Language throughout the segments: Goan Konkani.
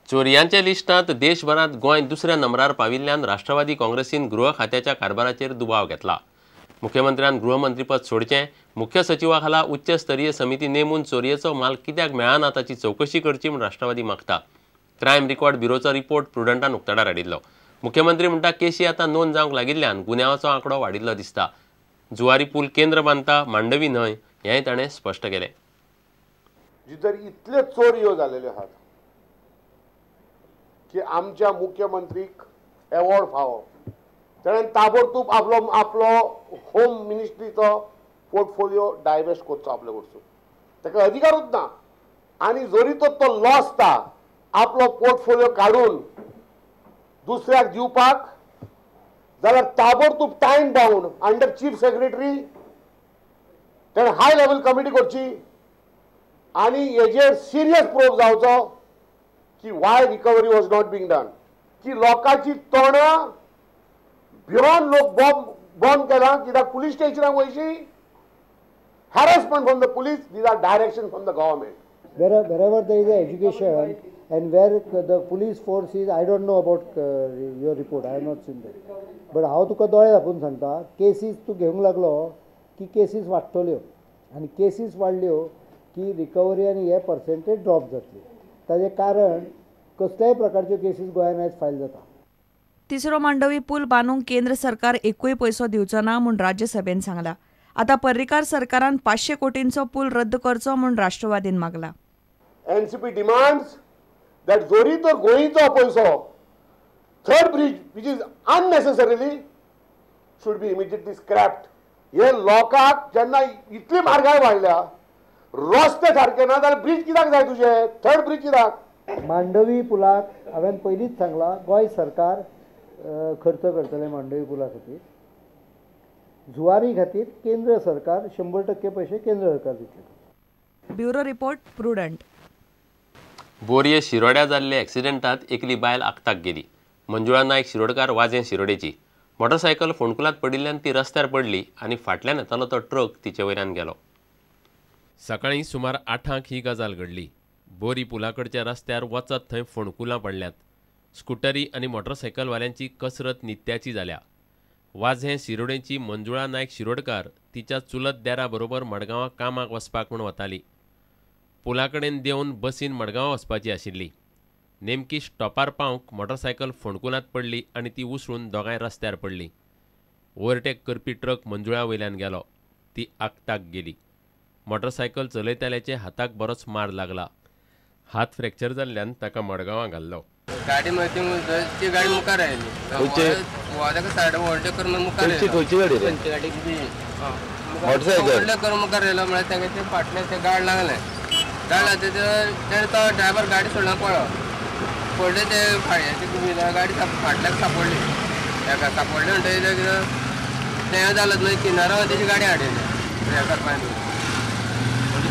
चोरयांच्या लिस्टांत देशभरांत गोंय दुसऱ्या नंबरार पाविल्ल्यान राष्ट्रवादी काँग्रेसीन गृह खात्याच्या कारभाराचेर दुबाव घेतला. मुख्यमंत्र्यान गृहमंत्रीपद सोडचें, मुख्य सचिवा खाला उच्च स्तरीय समिती नेमून चोरयेचो माल कित्याक मेळना ताची चवकशी करची म्हूण राष्ट्रवादी मागता. क्रायम रिकॉर्ड ब्युरोचो रिपोर्ट प्रुडंटान उक्ताडार हाडिल्लो. मुख्यमंत्री म्हणटा केशी आतां नोंद जावंक लागिल्ल्यान गुन्यांवाचो आंकडो वाडिल्लो दिसता. जुवारी पूल केंद्र बांदता, मांडवी न्हय, हेंय ताणें स्पश्ट केलें. जर इतले चोरयो जाल्ल्यो आहात की आमच्या मुख्यमंत्रीक एवॉर्ड फावो, ताणें ताबडतोब आपलो आपलो होम मिनिस्ट्रीचो पोर्टफोलियो डायवेस्ट करचो आपले कडसून, ताका अधिकारूच ना. आनी जरी तर तो लॉसता आपलो पोर्टफोलियो काडून दुसऱ्याक दिवपाक जाल्यार ताबडतोब time bound under chief secretary ताणें हाय लेवल कमिटी करची आनी हेजेर सिरियस प्रोब जावचो की why recovery was not being done. की लोकांची तोंडां भिवन लोक बॉम्ब बंद केला कित्याक police स्टेशनाक वयशी harassment from the police, these are direction from the government. Wherever there is education and where the police force is, I don't know about your report, I have not seen that. But हांव तुका दोळे धांपून सांगता, केसीस तूं घेवंक लागलो की केसीस वाडटल्यो आनी केसीस वाडल्यो की रिकवरी आनी हे पर्सेंटेज ड्रॉप जातली. ताजें कारण कसल्याय प्रकारच्यो केसीस गोंयांत आयज फायल जाता. तिसरो मांडवी पूल बांदूंक केंद्र सरकार एकूय पयसो दिवचो ना म्हूण राज्यसभेन सांगला. आतां पर्रीकार सरकारान 500 कोटींचो पूल रद्द करचो म्हूण राष्ट्रवादीन मागला. एनसीपी डिमांड्स that जोरी तर गोंयचो पयसो third bridge which is unnecessarily should be immediately scrapped. हे लोकांक जेन्ना इतली म्हारगाय वाडल्या, रस्ते सारके ना जाल्यार ब्रिज कित्याक जाय तुजे, थर्ड ब्रिज कित्याक? मांडवी पुलाक हांवें पयलींच सांगलां, गोंय सरकार खर्च करतलें मांडवी पुला खातीर. जुवारी खातीर केंद्र सरकार 100% पयशे केंद्र सरकार दितलें. Bureau report, Prudent. बोरये शिरोड्या जाल्ल्या एक्सिडेंटात एकली बायल आक्ताक गेली. मंजुळा नायक शिरोडकार वाजें शिरोडेची. मोटरसायकल फोंडकुलांत पडिल्ल्यान ती रस्त्यार पडली आनी फाटल्यान येतालो तो ट्रक तिचे वयल्यान गेलो. सकाळीं सुमार 8 ही गजाल घडली. बोरी पुलाकडच्या रस्त्यार वचत थंय फोंडकुलां पडल्यांत. स्कुटरी आनी मोटरसायकलवाल्यांची कसरत नित्याची जाल्या. वाझें शिरोडेची मंजुळा नायक शिरोडकार तिच्या चुलत देरा बरोबर मडगांवां कामाक वचपाक म्हूण वताली. पुला कडेन देंवन बसीन मडगांवां वचपाची आशिल्ली. नेमकी स्टॉपार पावंक मोटरसायकल फोंडकुलांत पडली आनी ती उसळून दोगांय रस्त्यार पडली. ओव्हरटेक करपी ट्रक मंजुळा वयल्यान गेलो. ती आक्ताक गेली. मोटरसायकल चलयतल्याचे हाताक बरोच मार लागला. हात फ्रॅक्चर जाल्ल्यान ताका मडगांवां घाल्लो. गाडी ती गाडी मुखार आयली, सायड ओव्हरटेक करून मुखार ओव्हरटेक करून मुखार येयलो म्हळ्यार ताका ते फाटल्यान ते गाड लागलें. गाड लागले तेणें तो ड्रायव्हर गाडी सोडला पळ्ळो. पडले ते गाडी फाटल्याक सापडली. हेका सापडले म्हणटकीर कितें तें जालें न्हय, किनारा तेजी गाडी हाडिल्ली हेका पांय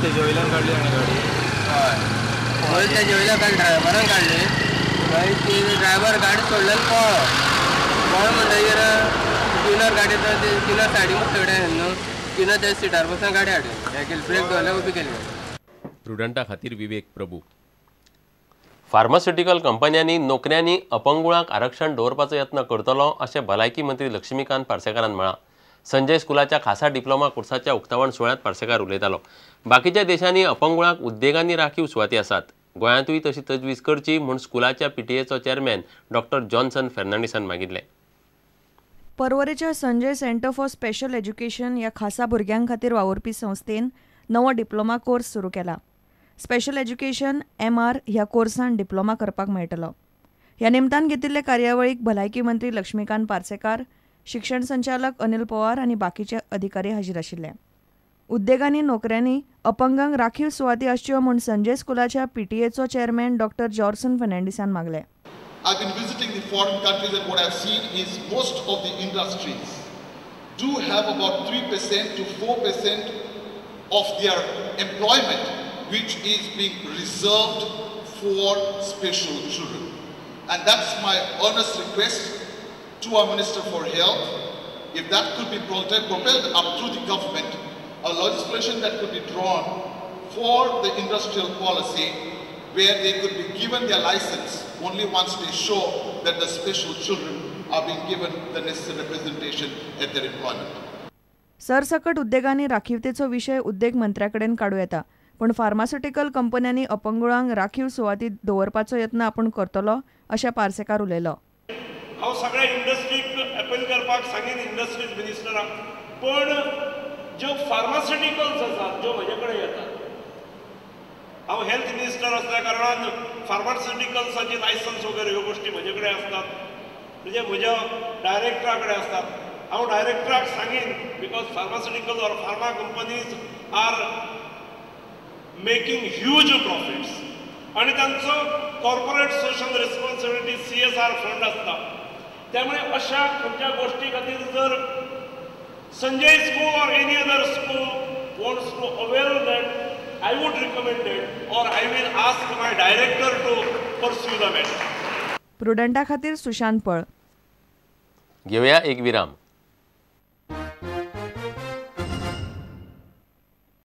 तेजे वयल्यान काडली आनी गाडी. हय, पयलीं तेजे वयल्यान गाडी ड्रायव्हरान काडली. मागीर ती ड्रायव्हर गाडी सोडल्यान पळ्ळो. पळ्ळो म्हणटकीर किनर गाडी किनर सायडीक सगळें न्हू, किनर त्या सिटार बसून गाडी हाडली, हें केली, ब्रेक दवरले, उबी केली. प्रुडंटा खातीर विवेक प्रभू. फार्मास्युटिकल कंपन्यांनी नोकऱ्यांनी अपंगुळांक आरक्षण दवरपाचो यत्न करतलो अशें भलायकी मंत्री लक्ष्मीकांत पार्सेकारान म्हळां. संजय स्कुलाच्या खासा डिप्लोमा कोर्साच्या उक्तावण सुवाळ्यांत पार्सेकार उलयतालो. बाकीच्या देशांनी अपंगुळांक उद्देगांनी राखीव सुवाती आसात. गोंयांतूय तशी तजवीज करची म्हूण स्कुलाच्या पीटीएचो चेअरमॅन डॉक्टर जॉन्सन फेर्नांडीसान मागिल्लें. पर्वरेच्या Sanjay centre for special education ह्या खासा भुरग्यां खातीर वावुरपी संस्थेन नवो डिप्लोमा कोर्स सुरू केला. स्पेशल एज्युकेशन MR ह्या कोर्सान डिप्लोमा करपाक मेळटलो. ह्या निमतान घेतिल्ले कार्यावळीक भलायकी मंत्री लक्ष्मीकांत पार्सेकार, शिक्षण संचालक अनिल पवार आनी बाकीचे अधिकारी हाजीर आशिल्ले. उद्देगांनी नोकऱ्यांनी अपंगांक राखीव सुवाती आसच्यो म्हूण संजय स्कुलाच्या पीटीएचो चेअरमॅन डॉक्टर जॉर्सन फर्नांडीसान मागलें. I've been visiting the foreign countries and what I've seen is most of the industries do have about 3% to 4% of their employment which is being reserved for special children. And that's my earnest request to our Minister for Health, if that could be propelled up through the government, a legislation that could be drawn for the industrial policy where they could be given their license only once they show that the special children are being given the necessary representation at their employment. सरसकट उद्देगांनी राखीवतेचो विशय उद्देग मंत्र्या कडेन काडूं येता, पूण फार्मास्युटिकल कंपन्यांनी अपंगुळांक राखीव सुवातीत दवरपाचो यत्न आपूण करतलो अशें पार्सेकार उलयलो. हांव सगळ्या इंडस्ट्रीक अपील करपाक सांगीन इंडस्ट्रीज मिनिस्टराक, पण ज्यो फार्मास्युटिकल्स आसात ज्यो म्हजे कडेन येतात, हांव हेल्थ मिनिस्टर आसल्या कारणान फार्मास्युटिकल्साची लायसन्स वगैरे ह्यो गोश्टी म्हजे कडेन आसतात, म्हणजे म्हज्या डायरेक्टरा कडेन आसतात. हांव डायरेक्टराक सांगीन because pharmaceutical or pharma companies are making huge profits आनी तांचो corporate social responsibility CSR fund आसता. त्यामुळे अशा खंयच्या गोश्टी खातीर जर Sanjay school or any other school wants to avail that, I would recommend it or I will ask my director to pursue the matter. प्रुडंटा खातीर सुशांत पळ. घेवया एक विराम.